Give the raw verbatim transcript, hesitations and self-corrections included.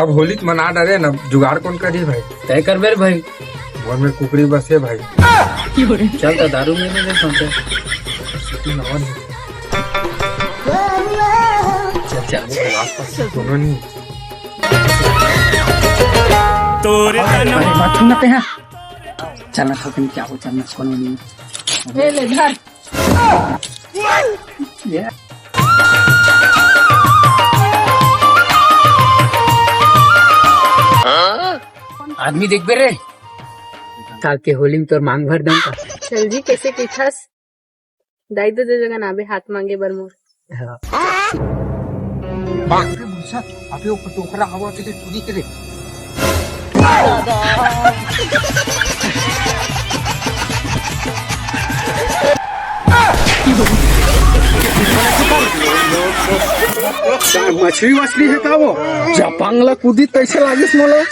होली त मना डरे न, जुगाड़ कोन करही भाई? तय करबे रे भाई। मोर में कुकरी बसे भाई। चल त दारू में दे दे। चल, चल, चल। कोनो नहीं। तोरे अरे, बात सुन ना ते, हाँ। चल ना, थोकिन क्या हो, चल ना, कोनो नहीं। ले, ले, धर। ये। आदमी देखबे रे, साल के होली में तोर मांग भर दम का। चल जी, कैसे पीछस? दाई दे दे जगह ना बे, हाथ मांगे बर मोर। हाँ। बाप रे भूसा, अबे वो टोकरा हवा के चोरी करे। मछली वछली है का वो? जपांग ला कूदी तैसे लागिस मोला।